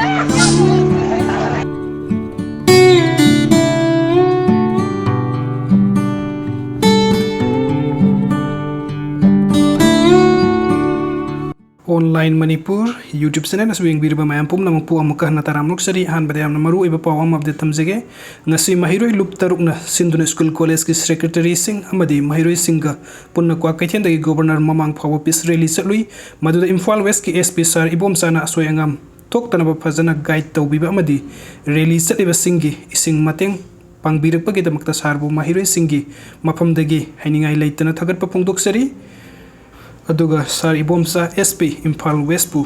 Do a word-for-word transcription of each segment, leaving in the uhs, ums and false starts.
Online Manipur YouTube channel ꯑꯁꯤꯕꯨ ꯌꯦꯡꯕꯤꯔꯤꯕ ꯃꯌꯥꯝ ꯄꯨꯝꯅꯃꯛꯄꯨ ꯑꯃꯨꯛꯀ ꯍꯟꯅ ꯇꯔꯥꯝꯅ ꯑꯣꯛꯆꯔꯤ꯫ ꯑꯍꯥꯟꯕꯗ ꯌꯥꯝꯅ ꯃꯔꯨ ꯑꯣꯏꯕ ꯄꯥꯎ ꯑꯃ update ꯊꯝꯖꯒꯦ꯫ ꯉꯁꯤ ꯃꯍꯩꯔꯣꯏ ꯂꯨꯞ ꯇꯔꯨꯛꯅ ꯁꯤꯟꯗꯨꯅ ꯁ꯭ꯀꯨꯜ ꯀꯣꯂꯦꯖꯀꯤ ꯁꯦꯀ꯭ꯔꯦꯇꯔꯤꯁꯤꯡ ꯑꯃꯗꯤ ꯃꯍꯩꯔꯣꯏꯁꯤꯡꯒ ꯄꯨꯟꯅ ꯀ꯭ꯋꯥꯀꯩꯊꯦꯜꯗꯒꯤ ꯒꯣꯕꯔꯅꯔ ꯃꯃꯥꯡ ꯐꯥꯎꯕ peace rally ꯆꯠꯂꯨꯏ꯫ ꯃꯗꯨꯗ ꯏꯝꯐꯥꯜ ꯋꯦꯁꯀꯤ SP ꯁꯥꯔ ꯏꯕꯣꯝꯆꯥꯅ ꯑꯁꯣꯏ ꯑꯉꯥꯝ ꯊꯣꯛꯇꯅꯕ ꯐꯖꯅ guide ꯇꯧꯕꯤꯕ ꯑꯃꯗꯤ rally ꯆꯠꯂꯤꯕꯁꯤꯡꯒꯤ ꯏꯁꯤꯡ ꯃꯇꯦꯡ ꯄꯥꯡꯕꯤꯔꯛꯄꯒꯤꯗꯃꯛꯇ ꯁꯥꯔꯕꯨ ꯃꯍꯩꯔꯣꯏꯁꯤꯡꯒꯤ ꯃꯐꯝꯗꯒꯤ ꯍꯥꯏꯅꯤꯡꯉꯥꯏ ꯂꯩꯇꯅ ꯊꯥꯒꯠꯄ ꯐꯣꯡꯗꯣꯛꯆꯔꯤ꯫ ꯑꯗꯨꯒ ꯁꯥꯔ ꯏꯕꯣꯝꯆꯥ SP ꯏꯝꯐꯥꯜ ꯋꯦꯁꯄꯨ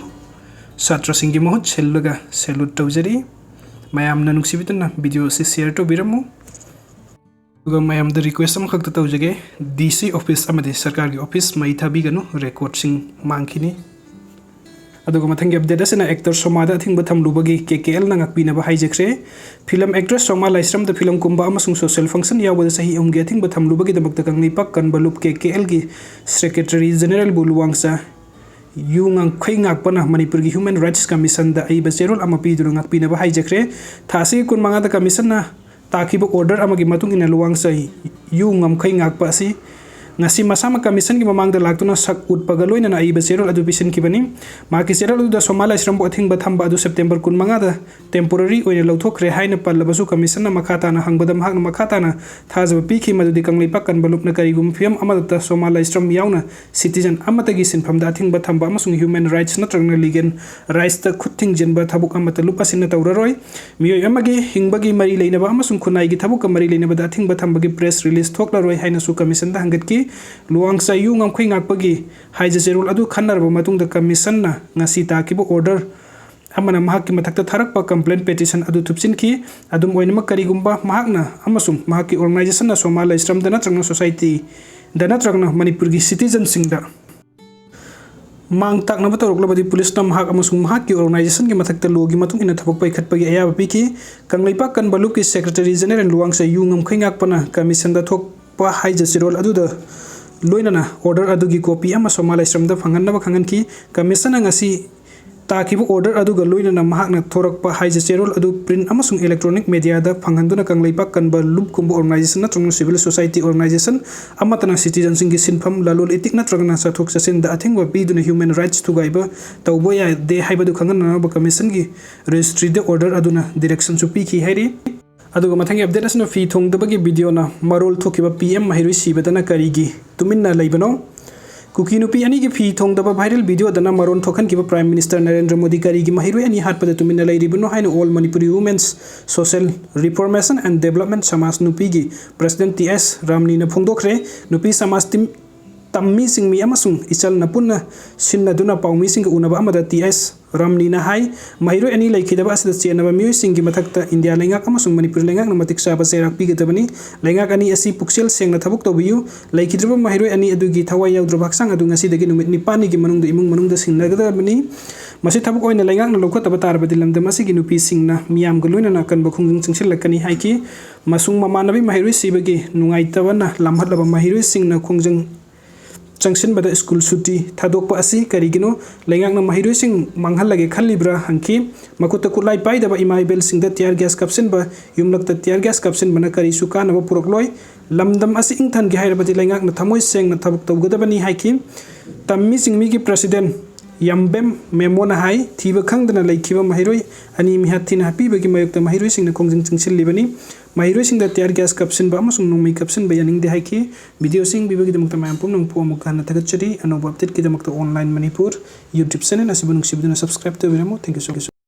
ꯁꯥꯇ꯭ꯔꯁꯤꯡꯒꯤ ꯃꯍꯨꯠ ꯁꯤꯜꯂꯒ salute ꯇꯧꯖꯔꯤ꯫ ꯃꯌꯥꯝꯅ ꯅꯨꯡꯁꯤꯕꯤꯗꯨꯅ video ꯑꯁꯤ share ꯇꯧꯕꯤꯔꯝꯃꯨ꯫ ꯑꯗꯨꯒ ꯃꯌꯥꯝꯗ request ꯑꯃꯈꯛꯇ ꯇꯧꯖꯒꯦ, DC office ꯑꯃꯗꯤ ꯁꯔꯀꯥꯔꯒꯤ office ꯃꯩ ꯊꯥꯕꯤꯒꯅꯨ, recordꯁꯤꯡ ꯃꯥꯡꯈꯤꯅꯤ꯫ ꯑꯗꯨꯒ ꯃꯊꯪꯒꯤ update ꯑꯁꯤꯅ actor ꯁꯣꯃꯥꯗ ꯑꯊꯤꯡꯕ ꯊꯝꯂꯨꯕꯒꯤ KKLꯅ ꯉꯥꯛꯄꯤꯅꯕ ꯍꯥꯏꯖꯈ꯭ꯔꯦ꯫ Film actress ꯁꯣꯃꯥ ꯂꯥꯏꯁ꯭ꯔꯝꯗ film ꯀꯨꯝꯕ ꯑꯃꯁꯨꯡ social function ꯌꯥꯎꯕꯗ ꯆꯍꯤ ꯑꯍꯨꯝꯒꯤ ꯑꯊꯤꯡꯕ ꯊꯝꯂꯨꯕꯒꯤꯗꯃꯛꯇ ꯀꯪꯂꯩꯄꯥꯛ ꯀꯟꯕ ꯂꯨꯞ KKLꯒꯤ secretary generalꯕꯨ ꯂꯨꯋꯥꯡꯆꯥ ꯌꯨ ꯉꯝꯈꯩ ꯉꯥꯛꯄꯅ ꯃꯅꯤꯄꯨꯔꯒꯤ Human Rights Commissionꯗ ꯑꯏꯕ ꯆꯦꯔꯣꯜ ꯑꯃ ꯄꯤꯗꯨꯅ ꯉꯥꯛꯄꯤꯅꯕ ꯍꯥꯏꯖꯈ꯭ꯔꯦ꯫ ꯊꯥ ꯑꯁꯤꯒꯤ ꯀꯨꯟꯃꯉꯥꯗ Commissionꯅ ꯇꯥꯈꯤꯕ order ꯑꯃꯒꯤ ꯃꯇꯨꯡ ꯏꯟꯅ ꯂꯨꯋꯥꯡꯆꯥ ꯌꯨ ꯉꯝꯈꯩ ꯉꯥꯛꯄ ꯑꯁꯤ ꯉꯁꯤ ꯃꯁꯥꯃꯛ Commissionꯒꯤ ꯃꯃꯥꯡꯗ ꯂꯥꯛꯇꯨꯅ ꯁꯛ ꯎꯠꯄꯒ ꯂꯣꯏꯅꯅ ꯑꯏꯕ ꯆꯦꯔꯣꯜ ꯑꯗꯨ ꯄꯤꯁꯤꯟꯈꯤꯕꯅꯤ꯫ ꯃꯍꯥꯛꯀꯤ ꯆꯦꯔꯣꯜ ꯑꯗꯨꯗ ꯁꯣꯃꯥ ꯂꯥꯏꯁ꯭ꯔꯝꯕꯨ ꯑꯊꯤꯡꯕ ꯊꯝꯕ ꯑꯗꯨ September ꯀꯨꯟꯃꯉꯥꯗ temporary ꯑꯣꯏꯅ ꯂꯧꯊꯣꯛꯈ꯭ꯔꯦ ꯍꯥꯏꯅ ꯄꯜꯂꯕꯁꯨ, Commissionꯅ ꯃꯈꯥ ꯇꯥꯅ ꯍꯪꯕꯗ ꯃꯍꯥꯛꯅ ꯃꯈꯥ ꯇꯥꯅ ꯊꯥꯖꯕ ꯄꯤꯈꯤ ꯃꯗꯨꯗꯤ ꯀꯪꯂꯩꯄꯥꯛ ꯀꯟꯕ ꯂꯨꯞꯅ ꯀꯔꯤꯒꯨꯝꯕ ꯐꯤꯚꯝ ꯑꯃꯗꯇ ꯁꯣꯃꯥ ꯂꯥꯏꯁ꯭ꯔꯝ ꯌꯥꯎꯅ citizen ꯑꯃꯠꯇꯒꯤ ꯁꯤꯟꯐꯝꯗ ꯑꯊꯤꯡꯕ ꯊꯝꯕ ꯑꯃꯁꯨꯡ human rights ꯅꯠꯇ꯭ꯔꯒꯅ legal rightsꯇ ꯈꯨꯠ ꯊꯤꯡꯖꯤꯟꯕ ꯊꯕꯛ ꯑꯃꯠꯇ ꯂꯨꯞ ꯑꯁꯤꯅ ꯇꯧꯔꯔꯣꯏ꯫ ꯃꯤꯑꯣꯏ ꯑꯃꯒꯤ ꯍꯤꯡꯕꯒꯤ ꯃꯔꯤ ꯂꯩꯅꯕ ꯑꯃꯁꯨꯡ ꯈꯨꯟꯅꯥꯏꯒꯤ ꯊꯕꯛꯀ ꯃꯔꯤ ꯂꯩꯅꯕꯗ ꯑꯊꯤꯡꯕ ꯊꯝꯕꯒꯤ press release ꯊꯣꯛꯂꯔꯣꯏ ꯍꯥꯏꯅꯁꯨ Commissionꯗ ꯍꯪꯒꯠꯈꯤ꯫ ꯂꯨꯋꯥꯡꯆꯥ ꯌꯨ ꯉꯝꯈꯩ ꯉꯥꯛꯄꯒꯤ ꯍꯥꯏꯖ ꯆꯦꯔꯣꯜ ꯑꯗꯨ ꯈꯟꯅꯔꯕ ꯃꯇꯨꯡꯗ Commissionꯅ ꯉꯁꯤ ꯇꯥꯈꯤꯕ order ꯑꯃꯅ ꯃꯍꯥꯛꯀꯤ ꯃꯊꯛꯇ ꯊꯥꯔꯛꯄ complaint petition ꯑꯗꯨ ꯊꯨꯞꯆꯤꯟꯈꯤ꯫ ꯑꯗꯨꯝ ꯑꯣꯏꯅꯃꯛ, ꯀꯔꯤꯒꯨꯝꯕ ꯃꯍꯥꯛꯅ ꯑꯃꯁꯨꯡ ꯃꯍꯥꯛꯀꯤ organizationꯅ ꯁꯣꯃꯥ ꯂꯥꯏꯁ꯭ꯔꯝꯗ ꯅꯠꯇ꯭ꯔꯒꯅ societyꯗ ꯅꯠꯇ꯭ꯔꯒꯅ ꯃꯅꯤꯄꯨꯔꯒꯤ citizenꯁꯤꯡꯗ ꯃꯥꯡ ꯇꯥꯛꯅꯕ ꯇꯧꯔꯛꯂꯕꯗꯤ ꯄꯨꯂꯤꯁꯅ ꯃꯍꯥꯛ ꯑꯃꯁꯨꯡ ꯃꯍꯥꯛꯀꯤ organizationꯒꯤ ꯃꯊꯛꯇ lawꯒꯤ ꯃꯇꯨꯡ ꯏꯟꯅ ꯊꯕꯛ ꯄꯥꯏꯈꯠꯄꯒꯤ ꯑꯌꯥꯕ ꯄꯤꯈꯤ꯫ ꯀꯪꯂꯩꯄꯥꯛ ꯀꯟꯕ ꯂꯨꯞꯀꯤ secretary general ꯂꯨꯋꯥꯡꯆꯥ ꯌꯨ ꯉꯝꯈꯩ ꯉꯥꯛꯄꯅ Commissionꯗ ꯊꯣꯛꯄ ꯍꯥꯏꯖ ꯆꯦꯔꯣꯜ ꯑꯗꯨꯗ ꯂꯣꯏꯅꯅ order ꯑꯗꯨꯒꯤ copy ꯑꯃ ꯁꯣꯃꯥ ꯂꯥꯏꯁ꯭ꯔꯝꯗ ꯐꯪꯍꯟꯅꯕ ꯈꯪꯍꯟꯈꯤ꯫ Commissionꯅ ꯉꯁꯤ ꯇꯥꯈꯤꯕ order ꯑꯗꯨꯒ ꯂꯣꯏꯅꯅ ꯃꯍꯥꯛꯅ ꯊꯣꯔꯛꯄ ꯍꯥꯏꯖ ꯆꯦꯔꯣꯜ ꯑꯗꯨ print ꯑꯃꯁꯨꯡ electronic mediaꯗ ꯐꯪꯍꯟꯗꯨꯅ ꯀꯪꯂꯩꯄꯥꯛ ꯀꯟꯕ ꯂꯨꯞ ꯀꯨꯝꯕ organization ꯅꯠꯇ꯭ꯔꯒꯅ civil society organization ꯑꯃꯠꯇꯅ citizenꯁꯤꯡꯒꯤ ꯁꯤꯟꯐꯝ, ꯂꯂꯣꯟ ꯏꯇꯤꯛ ꯅꯠꯇ꯭ꯔꯒꯅ ꯆꯠꯊꯣꯛ ꯆꯠꯁꯤꯟꯗ ꯑꯊꯤꯡꯕ ꯄꯤꯗꯨꯅ human rights ꯊꯨꯒꯥꯏꯕ ꯇꯧꯕ ꯌꯥꯗꯦ ꯍꯥꯏꯕꯗꯨ ꯈꯪꯍꯟꯅꯅꯕ commissionꯒꯤ registryꯗ order ꯑꯗꯨꯅ directionꯁꯨ ꯄꯤꯈꯤ ꯍꯥꯏꯔꯤ꯫ ꯑꯗꯨꯒ ꯃꯊꯪꯒꯤ update ꯑꯁꯤꯅ ꯐꯤ ꯊꯣꯡꯗꯕꯒꯤ videoꯅ ꯃꯔꯣꯜ ꯊꯣꯛꯈꯤꯕ P M ꯃꯍꯩꯔꯣꯏ ꯁꯤꯕꯗꯅ ꯀꯔꯤꯒꯤ ꯇꯨꯃꯤꯟꯅ ꯂꯩꯕꯅꯣ? ꯀꯨꯀꯤ ꯅꯨꯄꯤ ꯑꯅꯤꯒꯤ ꯐꯤ ꯊꯣꯡꯗꯕ viral videoꯗꯅ ꯃꯔꯣꯜ ꯊꯣꯛꯍꯟꯈꯤꯕ Prime Minister ꯅꯔꯦꯟꯗ꯭ꯔ ꯃꯣꯗꯤ ꯀꯔꯤꯒꯤ ꯃꯍꯩꯔꯣꯏ ꯑꯅꯤ ꯍꯥꯠꯄꯗ ꯇꯨꯃꯤꯟꯅ ꯂꯩꯔꯤꯕꯅꯣ ꯍꯥꯏꯅ All Manipuri Women's Social Reformation and Development ꯁꯃꯥꯖ ꯅꯨꯄꯤꯒꯤ president T S ꯔꯥꯝꯅꯤꯅ ꯐꯣꯡꯗꯣꯛꯈ꯭ꯔꯦ꯫ ꯅꯨꯄꯤ ꯁꯃꯥꯖ ꯇꯤꯝ ꯇꯝꯃꯤ ꯆꯤꯡꯃꯤ ꯑꯃꯁꯨꯡ ꯏꯆꯜꯅ ꯄꯨꯟꯅ ꯁꯤꯟꯅꯗꯨꯅ ꯄꯥꯎꯃꯤꯁꯤꯡꯒ ꯎꯅꯕ ꯑꯃꯗ T S ꯔꯥꯝꯅꯤꯅ ꯍꯥꯏ, ꯃꯍꯩꯔꯣꯏ ꯑꯅꯤ ꯂꯩꯈꯤꯗꯕ ꯑꯁꯤꯗ ꯆꯦꯟꯅꯕ ꯃꯤꯑꯣꯏꯁꯤꯡꯒꯤ ꯃꯊꯛꯇ ꯏꯟꯗꯤꯌꯥ ꯂꯩꯉꯥꯛ ꯑꯃꯁꯨꯡ ꯃꯅꯤꯄꯨꯔ ꯂꯩꯉꯥꯛꯅ ꯃꯇꯤꯛ ꯆꯥꯕ ꯆꯩꯔꯥꯛ ꯄꯤꯒꯗꯕꯅꯤ꯫ ꯂꯩꯉꯥꯛ ꯑꯅꯤ ꯑꯁꯤ ꯄꯨꯛꯆꯦꯜ ꯁꯦꯡꯅ ꯊꯕꯛ ꯇꯧꯕꯤꯌꯨ꯫ ꯂꯩꯈꯤꯗ꯭ꯔꯕ ꯃꯍꯩꯔꯣꯏ ꯑꯅꯤ ꯑꯗꯨꯒꯤ ꯊꯋꯥꯏ ꯌꯥꯎꯗ꯭ꯔꯕ ꯍꯛꯆꯥꯡ ꯑꯗꯨ ꯉꯁꯤꯗꯒꯤ ꯅꯨꯃꯤꯠ ꯅꯤꯄꯥꯜꯅꯤꯒꯤ ꯃꯅꯨꯡꯗ ꯏꯃꯨꯡ ꯃꯅꯨꯡꯗ ꯁꯤꯟꯅꯒꯗꯕꯅꯤ꯫ ꯃꯁꯤ ꯊꯕꯛ ꯑꯣꯏꯅ ꯂꯩꯉꯥꯛꯅ ꯂꯧꯈꯠꯇꯕ ꯇꯥꯔꯕꯗꯤ ꯂꯝꯗꯝ ꯑꯁꯤꯒꯤ ꯅꯨꯄꯤꯁꯤꯡꯅ ꯃꯤꯌꯥꯝꯒ ꯂꯣꯏꯅꯅ ꯑꯀꯟꯕ ꯈꯣꯡꯖꯪ ꯆꯪꯁꯤꯜꯂꯛꯀꯅꯤ ꯍꯥꯏꯈꯤ꯫ ꯃꯁꯨꯡ ꯃꯃꯥꯟꯅꯕꯤ ꯃꯍꯩꯔꯣꯏ ꯁꯤꯕꯒꯤ ꯅꯨꯡꯉꯥꯏꯇꯕꯅ ꯂꯥꯝꯍꯠꯂꯕ ꯃꯍꯩꯔꯣꯏꯁꯤꯡꯅ ꯈꯣꯡꯖꯪ ꯆꯪꯁꯤꯟꯕꯗ ꯁ꯭ꯀꯨꯜ ꯁꯨꯇꯤ ꯊꯥꯗꯣꯛꯄ ꯑꯁꯤ ꯀꯔꯤꯒꯤꯅꯣ? ꯂꯩꯉꯥꯛꯅ ꯃꯍꯩꯔꯣꯏꯁꯤꯡ ꯃꯥꯡꯍꯜꯂꯒꯦ ꯈꯜꯂꯤꯕ꯭ꯔꯥ ꯍꯪꯈꯤ꯫ ꯃꯈꯨꯠꯇ ꯈꯨꯠꯂꯥꯏ ꯄꯥꯏꯗꯕ ꯏꯃꯥ ꯏꯕꯦꯜꯁꯤꯡꯗ tear gas ꯀꯥꯞꯁꯤꯟꯕ, ꯌꯨꯝꯂꯛꯇ tear gas ꯀꯥꯞꯁꯤꯟꯕꯅ ꯀꯔꯤꯁꯨ ꯀꯥꯟꯅꯕ ꯄꯨꯔꯛꯂꯣꯏ꯫ ꯂꯝꯗꯝ ꯑꯁꯤ ꯏꯪꯊꯍꯟꯒꯦ ꯍꯥꯏꯔꯕꯗꯤ ꯂꯩꯉꯥꯛꯅ ꯊꯃꯣꯏ ꯁꯦꯡꯅ ꯊꯕꯛ ꯇꯧꯒꯗꯕꯅꯤ ꯍꯥꯏꯈꯤ꯫ ꯇꯝꯃꯤ ꯆꯤꯡꯃꯤꯒꯤ president ꯌꯥꯝꯕꯦꯝ ꯃꯦꯃꯣꯅ ꯍꯥꯏ, ꯊꯤꯕ ꯈꯪꯗꯅ ꯂꯩꯈꯤꯕ ꯃꯍꯩꯔꯣꯏ ꯑꯅꯤ ꯃꯤꯍꯥꯠ ꯊꯤꯅ ꯍꯥꯠꯄꯤꯕꯒꯤ ꯃꯥꯌꯣꯛꯇ ꯃꯍꯩꯔꯣꯏꯁꯤꯡꯅ ꯈꯣꯡꯖꯪ ꯆꯪꯁꯤꯜꯂꯤꯕꯅꯤ꯫ ꯃꯍꯩꯔꯣꯏꯁꯤꯡꯗ tear gas ꯀꯥꯞꯁꯤꯟꯕ ꯑꯃꯁꯨꯡ ꯅꯣꯡꯃꯩ ꯀꯥꯞꯁꯤꯟꯕ ꯌꯥꯅꯤꯡꯗꯦ ꯍꯥꯏꯈꯤ꯫ Video ꯑꯁꯤ ꯌꯦꯡꯕꯤꯕꯒꯤꯗꯃꯛꯇ ꯃꯌꯥꯝ ꯄꯨꯝꯅꯃꯛꯄꯨ ꯑꯃꯨꯛ ꯍꯟꯅ ꯊꯥꯒꯠꯆꯔꯤ꯫ ꯑꯅꯧꯕ update ꯀꯤꯗꯃꯛꯇ Online Manipur YouTube channel ꯑꯁꯤꯕꯨ ꯅꯨꯡꯁꯤꯕꯤꯗꯨꯅ subscribe ꯇꯧꯕꯤꯔꯝꯃꯨ꯫ Thank you so much꯫